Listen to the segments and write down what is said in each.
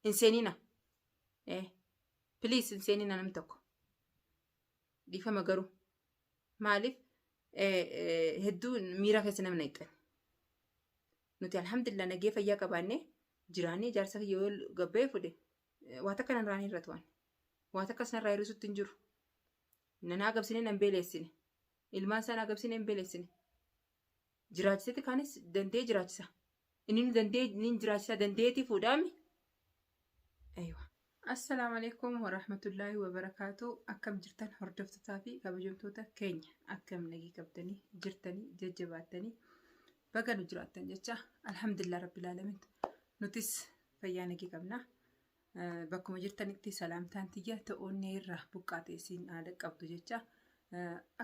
Hin seenina. Please, hin seenina namni tokko. Dhiifama garuu. Maaliif hedduu miira keessa nama naqxan. Nuti alhamdulillah nagee fayyaa qabaannee jiraannee, jaarsa kiyya yoo gabbee fudhe waa takka narraa hin hir'atu waan. Waa takka sanarraa hir'isutti hin jiru. Nan agabsine, nan beeleessine. Ilmaan isaa agabsine, hin beeleessine. Jiraachisetti kaanis dandee jiraachisa. Inni nu dandee ni jiraachisa, dandeetii fuudhaami. Aywa. Assalaamu alaikum warahmatullaahi wabarakaatu. Akkam jirtan, hordoftootaa fi kabajamtoota keenya? Akkam nagii qabdanii jirtanii, jajjabaattanii, baga nu jiraattan jecha. Alhamdulillah rabbil alamin, nutis fayyaa nagii qabna. Bakkuma jirtanitti salaamtaan tiyya ta'oonnee irraa buqqaate isiin haala qabdu jecha.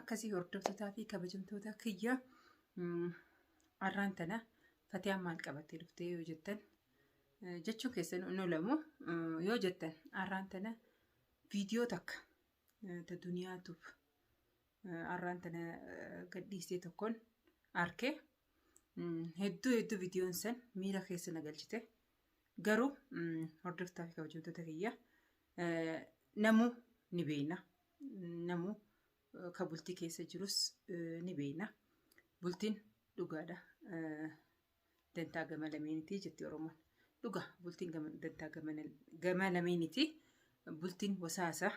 Akkasii, hordoftootaa fi kabajamtoota kiyya, har'aan tana Fatiyaan maal qabattee dhuftee yoo jettan, jechuun keessan hin oolamu yoo jettan, har'aan tana viidiyoo takka ta duniyaatuuf har'aan tana gadhiistee tokkoon arke. Hedduu hedduu viidiyoon san miira keessa na galchite. Garuu hordoftaa fi kabajamtoota kiyya, namuu ni beekna, namuu ka bultii keessa jirus ni beekna. Bultiin dhugaadha dantaa gama lameenitii jetti Oromoon. Dhuga, bultiin dantaa gama lameenitii, bultiin wasaasa.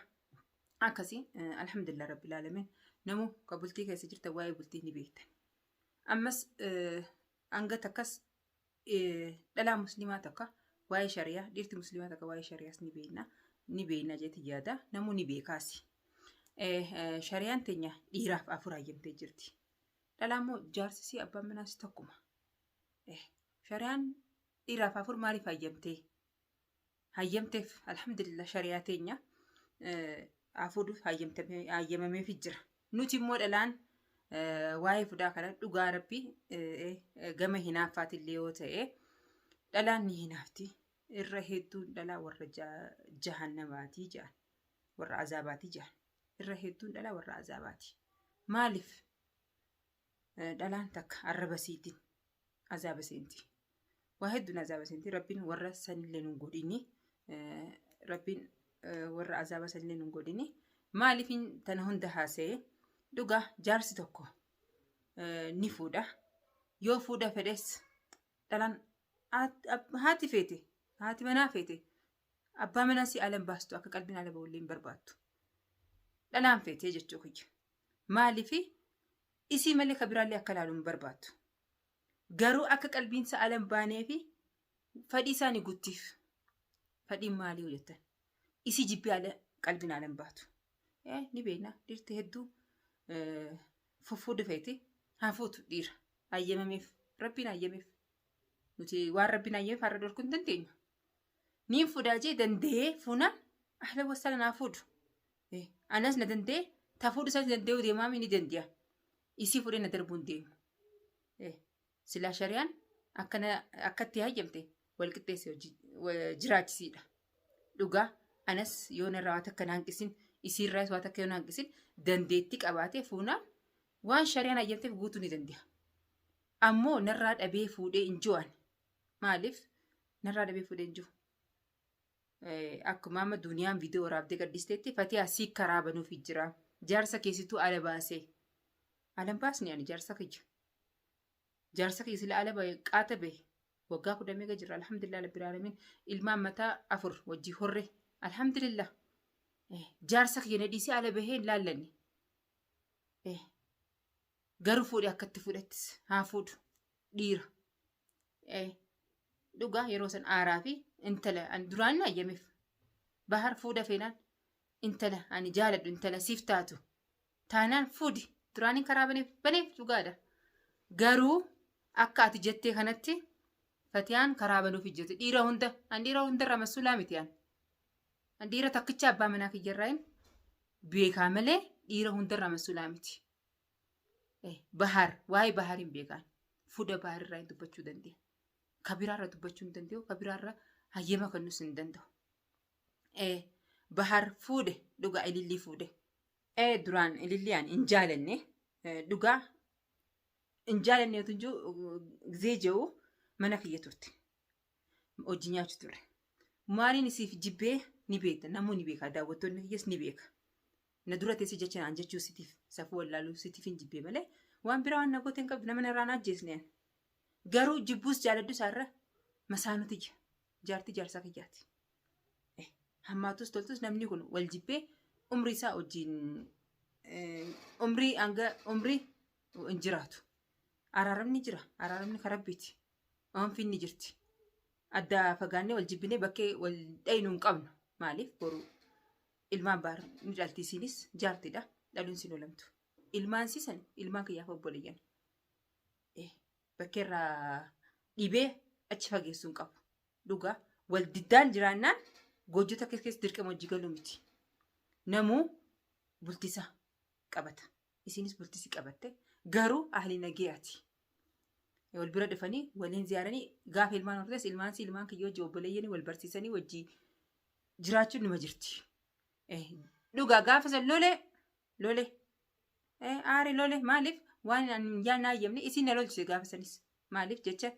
Akkasii, alhamdulillah rabbil alamin, namuu ka bultii keessa jirtan waa'ee bultii ni beektan. Ammas hanga takkas dhalaa musliimaa takka waa'ee shariyaa, dhiirti musliimaa takka waa'ee shariyaas ni beekna. Ni beekna jeeti yaada, namuu ni beekaasi. Shariyaan teenya dhiiraaf afur hayyamtee jirti. Dhalaa immoo jaarsisii abbaan manaas tokkuma. Shariyaan dhiiraaf afur maaliif hayyamtee? Hayyamteef, alhamdulillah, shariyaa teenya afuudhuuf hayyamameefii jira. Nuti immoo dhalaan waa'ee fuudhaa kana, dhugaa rabbi, gama hinaaffaatillee yoo ta'e, dhalaan ni hinaafti. Irra hedduun dhalaa warra jahannamaatii jedhan. Warra azaabaatii jedhan. Irra hedduun dhalaa warra azaabaati. Maaliif? Dhalaan takka arraba siitiin azaaba seenti. Waa hedduun azaaba seenti. Rabbiin warra sanillee nun godhini. Rabbiin warra azaaba sanillee nun godhini. Maaliif tana hunda haasa'e? Dhugaa, jaarsi tokko ni fuudha. Yoo fuudha fedhes, dhalaan haati feete, haati manaa feete, abbaa manaa si ala hin baastu, akka qalbiin ala bahullee hin barbaaddu. Dhalaan feetee jechuu kiyya. Maaliif? Isii malee ka biraallee akka ilaalu hin barbaaddu. Garuu akka qalbiinsa ala hin baanee fi fedhii isaa ni guttiif. Fedhiin maalii yoo jettan? Isii jibbee ala qalbiin ala hin baatu. Ni beekna, dhiirti hedduu fuffuudhu feeti. Haa fuutu dhiira. Hayyamameef. Rabbiin hayyameef. Nuti waan rabbiin hayyameef har'a dhorkuu hin dandeenyu. Niin fuudhaa jee danda'ee fuunaan, ahlan wassalan, haa fuudhu. Anas na danda'e, ta fuudhu isaas danda'uu deemaami ni danda'a. Isii fuudhee na darbuu hin deemu. Silaa shariyaan akkana akkatti hayyamte wal qixxeesse jiraachisiidha. Dhugaa, anas yoo narraa waa takka na hanqisin, isiirraas waa takka yoo na hanqisin, dandeettii qabaatee fuunaan waan shariyaan hayyamteef guutuu ni danda'a. Ammoo narraa dhabee fuudhee hin jiru. Maaliif narraa dhabee fuudhee hin jiru? Akkuma amma duniyaan viidiyoo waraabdee gadhiisteetti, Fatihaa sii karaa banuuf jira. Jaarsa keessituu ala baasee. Ala hin baasne ani jaarsa kiyya. Jaarsa kiyya sila ala bahe qaata bahe. Waggaa 10 meeqa jira, alhamdulillah rabbil alamin, ilmaan mataa afur wajjii horre, alhamdulillah. Jaarsa kiyya na dhiisee ala bahee hin laallanne. Garuu fuudhe, akkatti fuudhettis haa fuudhu dhiira. Dhugaa, yeroo san aaraa fi intala ani duraan hin hayyameef. Bahar fuudha feenaan, intala ani jaaladhu, intala siif taatu taanaan fuudhi, duraaniin karaa baneef baneef, dhugaadha. Garuu akka ati jettee kanatti Fatiyaan karaa banuuf hojjete dhiira hunda, an dhiira hundarraa masuulaa miti an. An dhiira takkicha abbaa manaa kiyyarraa hin beekaa malee dhiira hundarraa masuulaa miti. Bahar, waa'ee Bahar hin beekaan. Fuudha Bahar irraa hin dubbachuu dandeenya. Kabiraarra dubbachuu hin danda'u. Kabiraarra hayyama kennus hin danda'u. Bahar fuudhe, dhugaa, ilillii fuudhe. Duraan ilillii ani hin jaalanne, dhugaa hin jaalanne otoo jiru gizee jiru mana kiyya turte. Hojii nyaachuu turre. Maaliin isiif jibbee ni beekta. Namuu ni beeka. Daawwattoonni kiyyas ni beeka. Na dura teessee jecha naan jechuu sitiif safuu wallaaluu sitiif hin jibbee malee waan biraa waan na goote hin qabdu nama narraa na ajjeesne. Garuu jibbuus jaaladhu isaarra masaanuu tiyya. Jaartii jaarsaa kiyyaati. Hammaatus toltus namni kun wal jibbee umrii isaa wajjin umrii hanga umrii hin jiraatu. Araaramni jira. Araaramni kan rabbiiti. Oomfiin ni jirti. Adda fagaannee wal jibbinee bakkee wal dhaynu hin qabnu. Maaliif boru ilmaan baar ni dhalti isiinis jaartidha. Dhaluun siin olamtu. Ilmaan siisan ilmaan kiyyaaf obboleeyyan. Bakkeerraa dhibee achi fageessuu hin qabu. Dhugaa wal diddaan jiraannaan goojjota keessa dirqama hojii galuu miti. Namuu bultisa qabata. Isinis bultisi qabatte garuu ahli nageeyaati. Wal bira dhufanii waliin ziyaaranii gaafa ilmaan hortes ilmaan si ilmaan kiyya wajji obboleeyyanii wal barsiisanii wajji jiraachuun nima jirti. Dhugaa gaafa san lole lole aare lole maaliif waan hin yaayyamne isiin na lolchise gaafa sanis maaliif jecha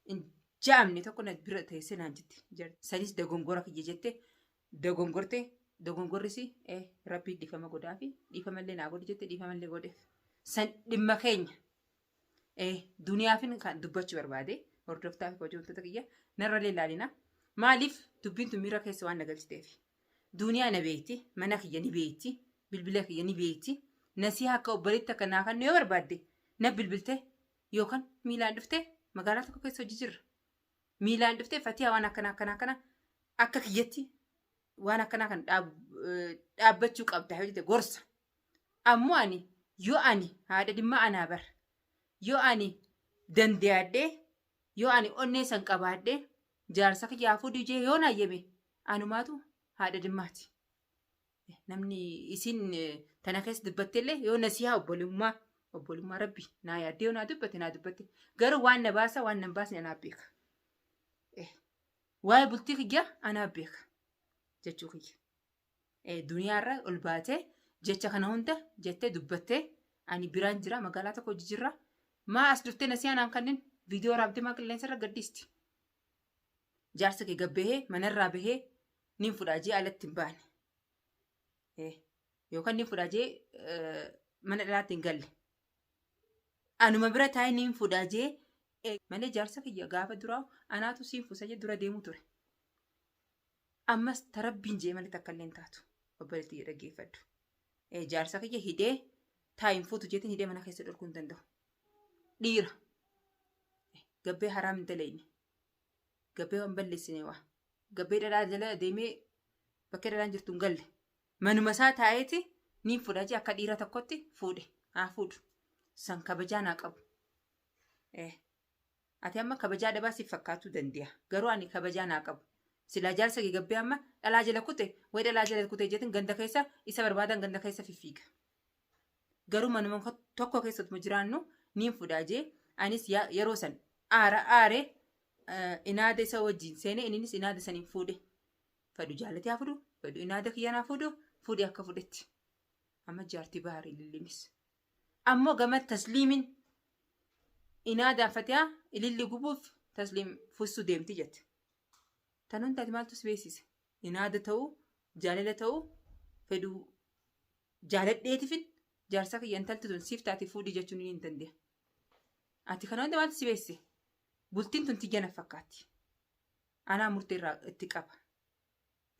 hin ja'amne tokko na bira teessee naan jette. Sanis dogongora kiyya jette dogongorte dogongorrisi rabbii dhiifama godhaafi dhiifamallee naa godhi jette dhiifamallee godheef. San dhimma keenya. Duniyaafin kan dubbachuu barbaade hordoftaa fi hojjettoota kiyya narrallee ilaalina. Maaliif dubbiin tun miira keessa waan na galchiteef. Duniyaa na beekti, mana kiyya ni beekti, bilbila kiyya ni beekti. Nasihaa akka obboleetti akka naa kennu yoo barbaadde na bilbilte yookaan miilaan dhuftee magaalaa tokko keessa hojii jirra. Miilaan dhuftee fatihaa waan akkana akkana akkana akka kiyyatti waan akkanaa kan dhaabbachuu qabda yoo jette gorsa. Ammoo ani yoo ani haadha dhimma anaa bar yoo ani dandeeyadhee yoo ani onnee san qabaadhee jaarsa kiyyaa fuudhu jee yoo naayyame anumaatu haadha dhimmaati. Namni isin tana keessa dubbattellee yoo nasihaa obbolummaa obbolummaa rabbi naa yaaddee yoo naa dubbatte naa dubbatte garuu waan na baasa waan na hin baasne anaa beeka. Waa'ee bultii kiyya anaa beeka jechuu kiyya. Duniyaarra ol baatee jecha kana hunda jettee dubbattee ani biraan jira magaalaa tokko hojii jirra. Maa as dhuftee nasihaa naan kanneen viidiyoo raabdee maa qilleensa irra gadhiisti. Jaarsa kee gabbahee manarraa bahee nin fudhaa jee alatti hin baane. Yookaan nin fudhaa jee mana dhalaatti hin galle. Anuma bira taa'ee nin fudhaa jee malee jaarsa kiyya gaafa duraa anaatu siin fuusa jee dura deemu ture. Ammas tarabbiin jee malee takka illee hin taatu. Obboleettii dhaggeeffadhu. Jaarsa kiyya hidhee taa'iin fuutu jeetiin hidhee mana keessa dhorkuu hin danda'u. Dhiira. Gabbee haraam hin daleyne. Gabbee waan balleessine waa. Gabbee dhadhaa jala deemee bakka dhadhaan jirtu hin galle. Manuma isaa taa'eeti niin fuudha jee akka dhiira tokkotti fuudhe. Haa fuudhu. San kabajaa naa qabu. Ati amma kabajaa dhabaa siif fakkaatuu dande'a. Garuu ani kabajaa naa qabu. Silaa jaarsa kee gabbee amma dhalaa jala kute wayi dhalaa jala kute jeetin ganda keessa isa barbaadan ganda keessa fiffiiga. Garuu manuma tokko keessatuma jiraannu niin fudhaa jee anis yeroo san aara aare inaada isa wajjin seene inninis inaada saniin fuudhe. Fedhu jaalatee haa fudhu fedhu inaada kiyyaan haa fuudhu fuudhe akka fudhetti. Amma jaartii baharii ililliinis. Ammoo gama tasliimin inaadaan fatihaa ililli gubuuf tasliim fussuu deemti jette. Tan hundaati maaltu si beeksise? Inaada ta'uu jaalala ta'uu fedhuu jaaladheetifin jaarsa kiyya intalti tun siif taati fuudhii jechuun ni hin dande'a. Ati kana hunda maaltu si beeksise? Bultiin tun tiyya na fakkaatti. Anaa murtee irraa itti qaba.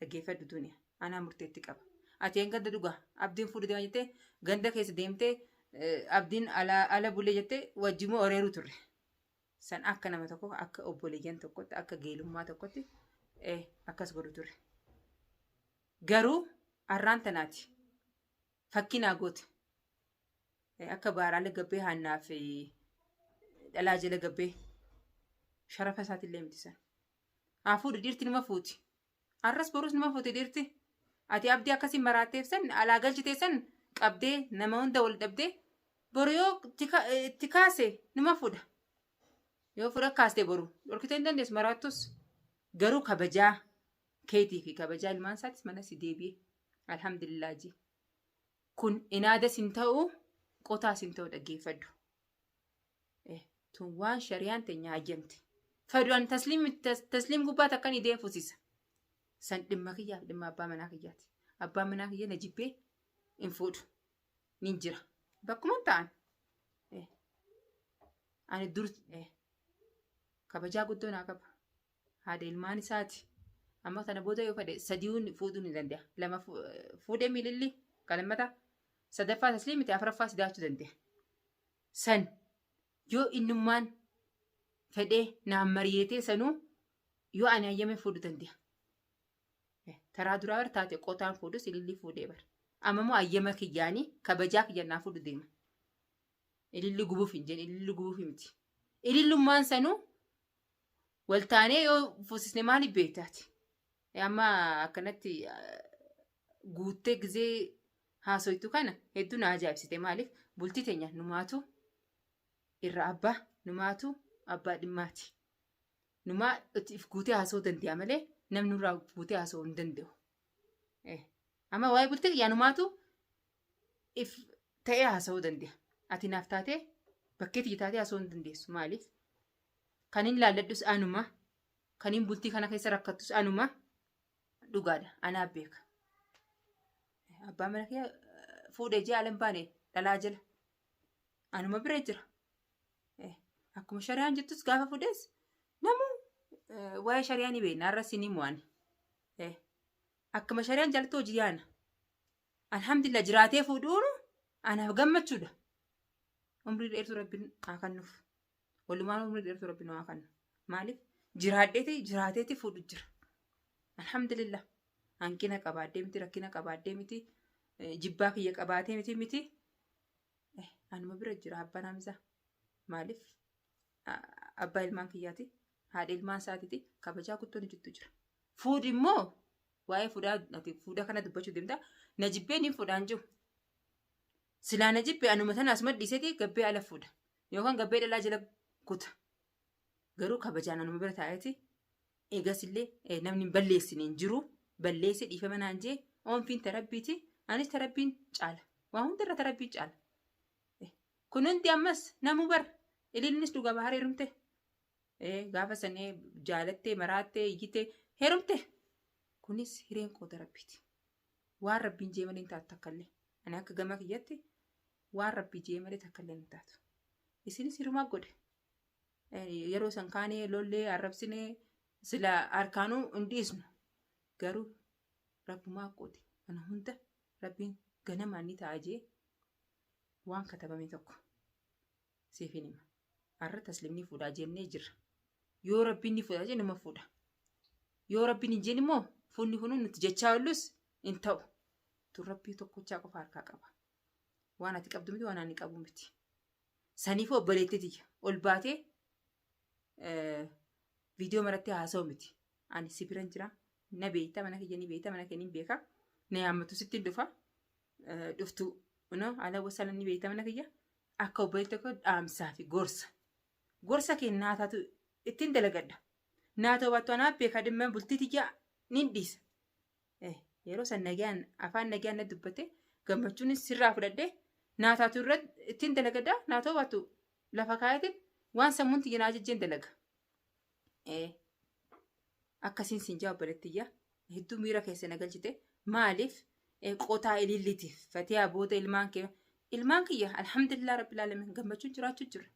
Dhaggeeffadhu duniya. Anaa murtee itti qaba. Ati hanga dhugaa abdiin fuudhu deema jettee ganda keessa deemtee abdiin ala ala bulee jettee wajjimoo oreeruu turre. San akka nama tokko akka obboleeyyan tokkotti akka geelummaa tokkotti akkas godhu turre. Garuu arraan tanaati. Fakkii naa goote. Akka baaraalee gabbee haannaa fi dhalaa jala gabbee sharafa isaatillee miti san. Haa fuudhu dhiirti nima fuuti. Arras borus nima fuuti dhiirti. Ati abdii akkasiin maraatteef san alaa galchitee san qabdee nama hunda wal dhabdee boru yoo itti kaase nima fuudha. Yoo fuudha kaaste boru dhorkitee hin dandeessu maraattus. Garuu kabajaa keetii fi kabajaa ilmaan isaatis mana si deebi'e. Alhamdulillah ji. Kun inaadas hin ta'u qotaas hin ta'u dhaggeeffadhu. Tun waan shariyaan teenya hayyamte. Fadu'an tasliim gubbaa takkan idee fusisa. San dhimma kiyyaaf dhimma abbaa manaa kiyyaati. Abbaan manaa kiyya na jibbee hin fuudhu. Nin jira. Bakkuma ta'an. Ani dur kabajaa guddoo naa qaba. Haadha ilmaan isaati. Amma kana booda yoo fedhe sadiin fuudhuu ni danda'a. Lama fuudhee miililli qalammata sadaffaa taslii miti afuraffaa sidaachuu danda'a. San yoo innummaan fedhee naan mari'atee sanuu yoo ani hayyame fuudhuu danda'a. Taraa duraa bar taate qotaan fuudhus ilillii fuudhee bar. Amma immoo hayyama kiyyaanii kabajaa kiyyaan naa fuudhu deema. Ililli gubuuf hin jenne ililli gubuuf miti. Ilillummaan sanuu waltaanee yoo fuusisne maaliif beektaati? Amma akkanatti guuttee gizee haasoytu kana hedduu na ajaa'ibsite maaliif bultii teenya numaatu irra abbaa numaatu abbaa dhimmaati. Numaa if guutee haasa'uu danda'a malee namni nurraa guutee haasa'uu hin danda'u. Amma waa'ee bultii kiyyaa numaatu if ta'ee haasa'uu danda'a. Ati naaf taatee bakkee tiyya taatee haasa'uu hin dandeessu. Maaliif? Kan hin laalladhus anuma. Kan hin bultii kana keessa rakkattus anuma. Dhugaadha. Anaaf beeka. Abbaa mana kiyya fuudhee ji'a ala hin baane dhalaa jala. Anuma bira jira. Akkuma shari'aan jettus gaafa fuudhes namuu waa'ee shari'aa ni beekna. Har'as ni mo'an. Akkuma shari'aan jaalattu hojii yaana. Alhamdulillah jiraatee fuudhuun anaaf gammachuudha. Umrii dheertuu rabbiin haa kennuuf. Walumaan umrii dheertuu rabbiin haa kennu. Maaliif jiraadheeti jiraateeti fuudhu jira. Alhamdulillah. Hanqina qabaadhee miti rakkina qabaadhee miti jibbaa kiyya qabaatee miti miti. Anuma bira jira abbaan Hamzaa. Maaliif abbaa ilmaan kiyyaati haadha ilmaan isaatiiti kabajaa guddoon jirtu jira. Fuudhi immoo waa'ee fuudhaa ati fuudha kana dubbachuu deemta. Na jibbee ni fuudhaan jiru. Silaa na jibbee anuma tana asuma dhiiseeti gabbee ala fuudha. Yookaan gabbee dhalaa jala kuta. Garuu kabajaan anuma bira taa'eeti. Eegas illee namni hin balleessine hin jiru. Balleesse dhiifama naan jee oonfiin tarabbiiti. Anis tarabbiin caala. Waa hundarra tarabbiin caala. Kun hundi ammas namuu bar ililnis dhugaa bahar heerumte. Gaafa san jaalattee maraattee iyyitee heerumte. Kunis hireen qooda rabbiiti. Waan rabbiin jee malee hin taatu takkallee. Ani akka gama kiyyatti waan rabbii jee malee takkallee hin taatu. Isinis hirumaa godhe. Yeroo san kaanee lollee arrabsinee sila harkaanuu hin dhiisnu. Garuu rabbumaa qoode. Kana hunda rabbiin ganamaan ni ta'a jee waan katabame tokko siif hin hima. Har'a taslimni fuudhaa jennee jirra. Yoo rabbiin ni fuudha jee numa fuudha. Yoo rabbiin hin jeen immoo fuunni kun nuti jechaa ollus hin ta'u. Tun rabbii tokkochaa qofa harkaa qaba. Waan ati qabdu miti waan ani qabu miti. Saniif obboleettii tiyya ol baatee viidiyoo maratti haasa'u miti. Ani si biran jira. Na beekta mana kiyya ni beekta mana kee ni beeka. Na yaammatu sitti dhufa. Dhuftu no ala wasala ni beekta mana kiyya. Akka obboleettii tokko dhaamsaa fi gorsa. Gorsa kee naa taatu ittiin dalagadha. Naa ta'uu baattu anaaf beeka dhimma bultii tiyya nin dhiisa. Yeroo san nagaan afaan nagaan na dubbate gammachuunis sirraa fudhadhe naa taatu irratti ittiin dalagadha naa ta'uu baattu lafa kaayatiin waan sammuun tiyya naa ajajjeen dalaga. Akkasiin siin jaa obboleettiyya hedduu miira keessa na galchite maaliif qotaa ilillitiif fatiyaa booda ilmaan kee ilmaan kiyya alhamdulillah rabbil alamin gammachuun jiraachuu jira.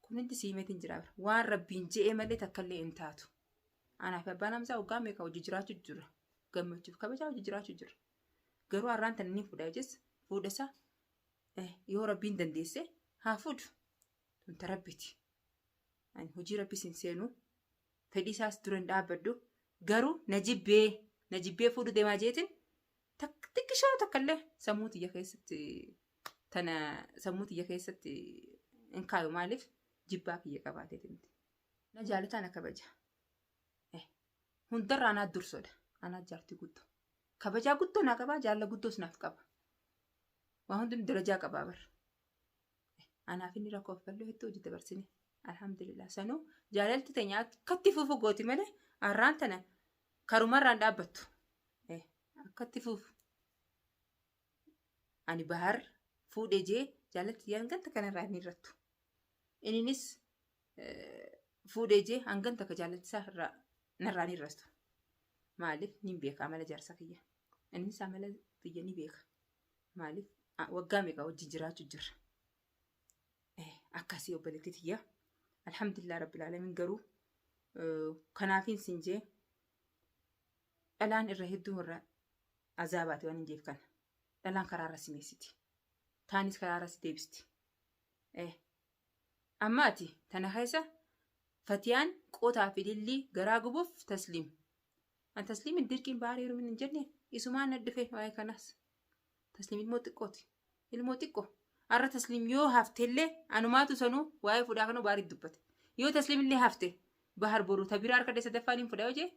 Kun hundi siimeetiin jira waan rabbiin je'ee malee takkallee hin taatu. Anaa fi abbaan Hamzaa waggaa meeqa hojii jiraachuu jira. Gammachuuf kabajaa hojii jiraachuu jira. Garuu har'aan tana ni fuudha jees fuudha isaa yoo rabbiin dandeesse haa fuudhu. Tun ta rabbiiti. Ani hojii rabbi sin seenu fedhii isaas dura hin dhaabbadhu. Garuu na jibbee fuudhu deemaa jeetiin xiqqishoo takkallee sammuu tiyya keessatti tana sammuu tiyya keessatti hin kaayu maaliif jibbaa kiyya qabaateeti miti. Na jaalataa na kabaja. Hundarraa anaa dursoodha. Anaa jaartii guddoo. Kabajaa guddoo naa qabaa jaalla guddoos naaf qaba. Waa hundinuu darajaa qabaa bar. Anaaf inni rakkoof bal'oo hedduu hojii dabarsine. Alhamdulillah sanuu jaalalti teenya akkatti fufu gooti malee har'aan tana karumarraan dhaabbattu. Akkatti fufu. Ani bahar fuudhee jee jaalalti hanganta kanarraa hin irrattu. Inninis fuudhee jee hanganta akka jaalalti isaa irraa Narraa ni irrastu. Maaliif niin beeka amala jaarsa kiyya. Innis amala kiyya ni beeka. Maaliif waggaa meeqa wajjin jiraachuu jirra. Akkasii obboleettii tiyya. Alhamdulillah rabbil alamin garuu kanaafiin sin jee dhalaan irra hedduu irra azaabaati waan hin jeef kana. Dhalaan karaarra si meessiti. Taanis karaarra si deebisti. Amma ati tana keessa Fatiyaan qotaa fi lillii garaa gubuuf Tasliim. An Tasliimin dirqiin baara heerumin hin jenne isumaan na dhufe waa'ee kanaas. Tasliim ilmoo xiqqooti. Ilmoo xiqqoo. Har'a Tasliim yoo haftellee anumaatu sanuu waa'ee fuudhaa kana baarii dubbate. Yoo Tasliim illee hafte Bahar boru ta biraa harka sadaffaan hin fuudha yoo jee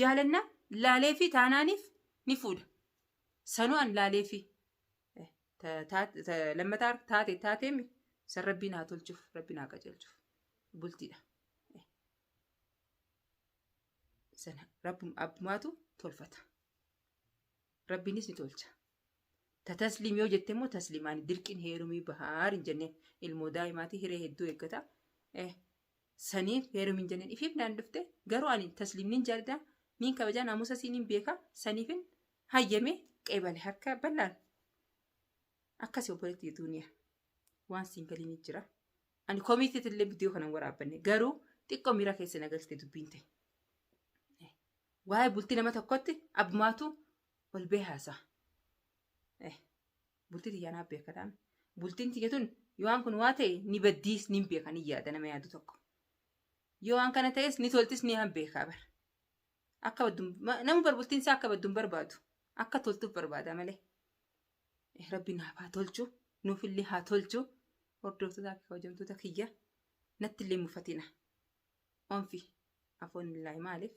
jaalanna laalee fi taanaaniif ni fuudha. Sanuu an laalee fi lammataa taate taateemi san rabbiin haa tolchuuf rabbiin haa qajeelchuuf bultiidha. Sana rabbum abbumaatu tolfata. Rabbiinis ni tolcha. Ta tasliim yoo jette immoo tasliimaan dirqiin heerumii bahaar hin jenneen ilmoo daa'imaatii hiree hedduu eeggata. Saniif heerumii hin jenneen ifiif naan dhufte garuu ani tasliim nin jaalladha nin kabajaa naamusa sii nin beeka saniifin hayyame qeebale harka bal'aan. Akkasi obboleetti duuniyaa waan siin galiin jira. Ani komiitiitti illee viidiyoo kana hin waraabbanne garuu xiqqoo miira keessa na galchite dubbiin ta'e. Waa'ee bultii nama tokkotti abbumaatu ol bee haasa'a. Bultii tiyyaa naaf beeka taame. Bultiin tiyya tun yoo waan kun waa ta'e ni baddiis ni beeka ni yaada nama yaadu tokko. Yoo waan kana ta'es ni toltis ni han beekaa bara. Akka baddu nama bar bultiin isaa akka baddu hin barbaadu. Akka toltuuf barbaada malee. Rabbi naaf haa tolchu nuufillee haa tolchu hordoftootaa fi kabajamtoota kiyya natti illee mufatina. Onfi afoonillaahi maaliif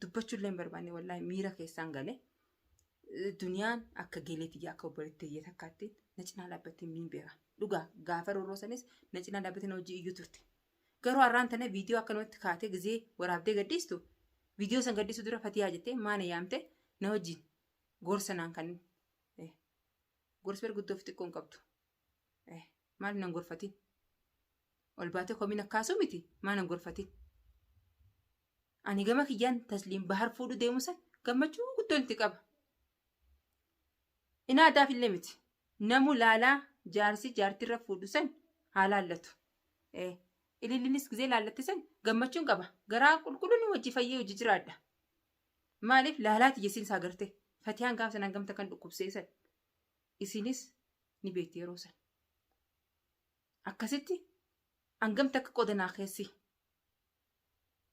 dubbachuullee hin barbaanne wallaahi miira keessaan gale. Duniyaan akka geelee tiyya akka obboleetti tiyya takkaatti na cinaa dhaabbattee niin beeka. Dhugaa gaafa roorroo sanis na cinaa dhaabbattee na hojii iyyuu turte. Garuu har'aan tana viidiyoo akkanumatti kaatee gizee waraabdee gadhiistu viidiyoo san gadhiisuu dura fatiyaa jettee maana yaamte na wajjin gorsa naan kan gorsi bar guddoo fi xiqqoo hin qabdu. Maal nan gorfatin? Ol baatee komiin akkaasuu miti maal nan gorfatin? Ani gama kiyyaan tasliim bahar fuudhu deemu san gammachuu guddoon itti qaba. Inaa adaaf illee miti. Namu laalaa jaarsi jaartirra fuudhu san haa laallatu. Ilillinis gizee laallatte san gammachuun qaba. Garaa qulqulluun hojii fayyee hojii jiraadha. Maaliif laalaa tiyya isiin isaa garte. Fatiyaan gaafa sanaan gamta kan dhukkubsee san. Isinis ni beekti yeroo san. Akkasitti hangamta akka qoda naa keessi.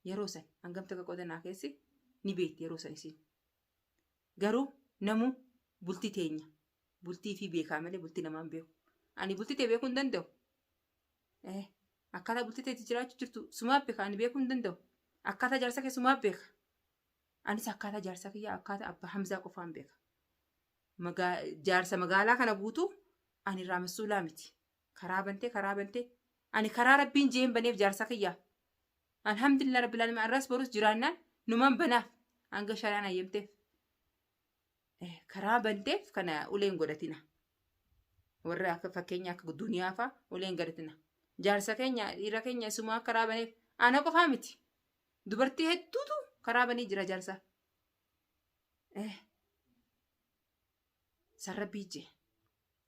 Yeroo san hangamta akka qoda naa keessi ni beekti yeroo san isiin. Garuu namu bultii teenya bultii fi beekaa malee bultii namaan beeku. Ani bultii tee beekuu hin danda'u. Akkaataa bultii teetti jiraachuu jirtu sumaaf beeka ani beekuu hin danda'u. Akkaataa jaarsa kee sumaaf beeka. Anis akkaataa jaarsa kiyyaa akkaataa abbaa Hamzaa qofaan beeka. Jaarsa magaalaa kana guutuu ani irraa massuulaa miti. Karaa bantee karaa bantee ani karaa rabbiin jeen baneef jaarsa kiyyaa. Alhamdulillah rabbil alamin arras borus jiraannaan numan banaaf hanga sharaan hayyamteef. Karaa banteef kana uleen godhatina. Warra akka fakkeenya akka duniyaa fa'a uleen godhatina. Jaarsa keenya dhiira keenya isumaa karaa baneef ana qofaa miti. Dubartii hedduutu karaa banee jira jaarsa. San rabbii jee.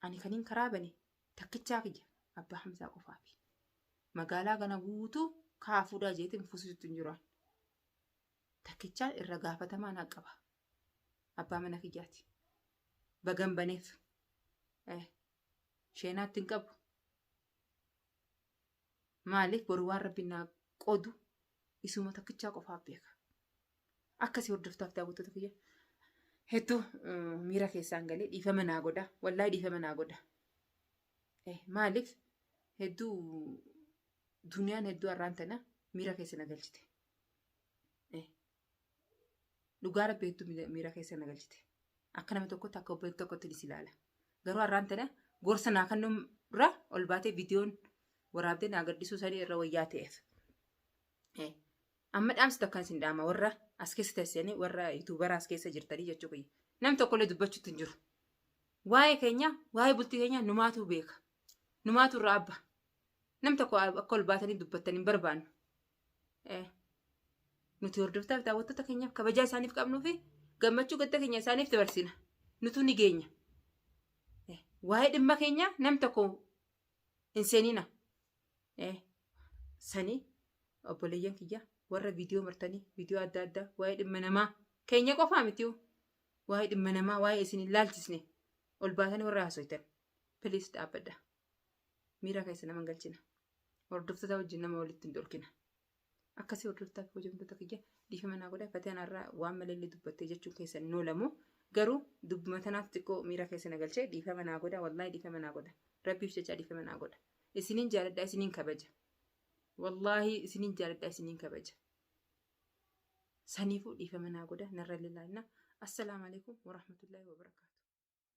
Ani kaniin karaa bane takkichaa kiyya abbaa Hamzaa qofaafi. Magaalaa kana guutuu kaa fuudhaa jeetiin fuusisu hin jiru. Takkichaa irra gaafatamaa naa qaba. Abbaa mana kiyyaati. Bagan baneef. Sheenaatti hin qabu. Maaliif boru waan rabbi naa qoodu isuma takkichaa qofaaf beeka. Akkasii hordoftaaf daawwattoota kiyya. Hedduu miira keessaan galee dhiifama naa godha. Wallaahi dhiifama naa godha. Maaliif hedduu duniyaan hedduu har'aan tana miira keessa na galchite. Dhugaa rabbi hedduu miira keessa na galchite. Akka nama tokkotti akka obboleetti tokkotti ni ilaala. Garuu har'aan tana gorsa naa kennuun irra ol baatee viidiyoon waraabdee naa gaddisuu sanii irra wayyaa ta'eef. Amma dhaamsi takkaan isin dhaama warra as keessa teessanii warra yuutuubara as keessa jirtanii jechuu kiyya. Nam tokkollee dubbachuutti hin jiru. Waa'ee keenya waa'ee bultii keenya numaatu beeka. Numaatu irraa abba. Nam tokko akka ol baatanii dubbattan hin barbaannu. Nuti hordoftaa fi daawwattoota keenyaaf kabajaa isaaniif qabnuu fi gammachuu gadda keenya isaaniif dabarsina. Nutu ni geenya. Waa'ee dhimma keenya nam tokko hin seenina. Sanii obboleeyyan kiyya warra viidiyoo martanii viidiyoo adda addaa waa'ee dhimma namaa keenya qofaa mitiyu waa'ee dhimma namaa waa'ee isin hin laalchisne ol baatanii warra haasoytan. Please dhaabbadha. Miira keessa nama hin galchina. Hordoftoota wajjin nama walitti hin dhorkina. Akkasii hordoftaa fi hojjamtoota kiyya dhiifama naa godha. Fatiin har'aa waan malallee dubbattee jechuun keessan hin oolamu. Garuu dubbuma tanaaf xiqqoo miira keessa na galchee dhiifama naa godha. Wallaahi dhiifama naa godha. Rabbiif jecha dhiifama naa godha. Isiniin jaaladha isiniin kabaja. Wallaahi isiniin jaaladha isiniin kabaja. Saniifuu dhiifama naa godha narra lilaalinaa. Assalaamu alaikum warahmatullaahi wabarakaatu.